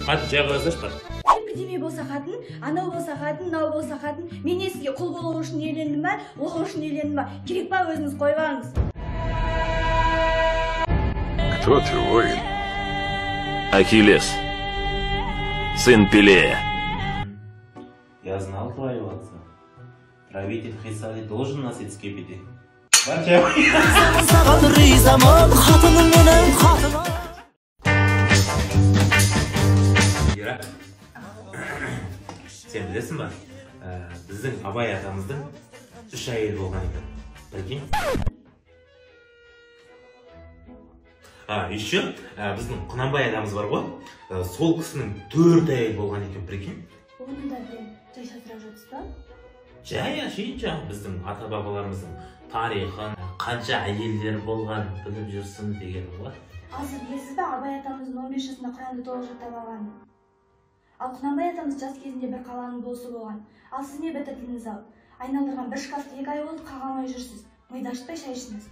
Қатын, шай қоя салшы, бар. Бірдеме болса қатын, анау болса қатын, мынау болса қатын. Мен не сізге құл болу үшін үйлендім ба, оқу үшін үйлендім ба? Керек па, өзіңіз қойып алыңыз. Кто ты, воин? Ахиллес, сын Пелея. Я знал твоего отца. Правитель Хисали должен носить скипетр. Бар, чай. Саған ризамын, қатыным менің, қатыным. Ира, сен білесің ба, біздің Абай атамыздың 3 әйелі болған екен. Прикинь? Еще, біздің Құнанбай атамыз бар ғой, сол кісінің 4 әйелі болған екен, прикинь? Оны да білемін. Жай шатырап жатсыз ба? Жай әшейін жаңағы біздің ата-бабаларымыздың тарихын, қанша әйелдер болған біліп жүрсін деген ғой. Ал сіз білесіз бе, Абай атамыздың 15 жасында Құранды толық жаттап алғанын? Ал Құнанбай атамыз жас кезінде бір қаланың болысы болған. Ал сіз не бітірдіңіз ау? Айналдырған бір шкафты 2 ай болды қаға алмай жүрсіз. Миды ашытпай шай ішіңіз.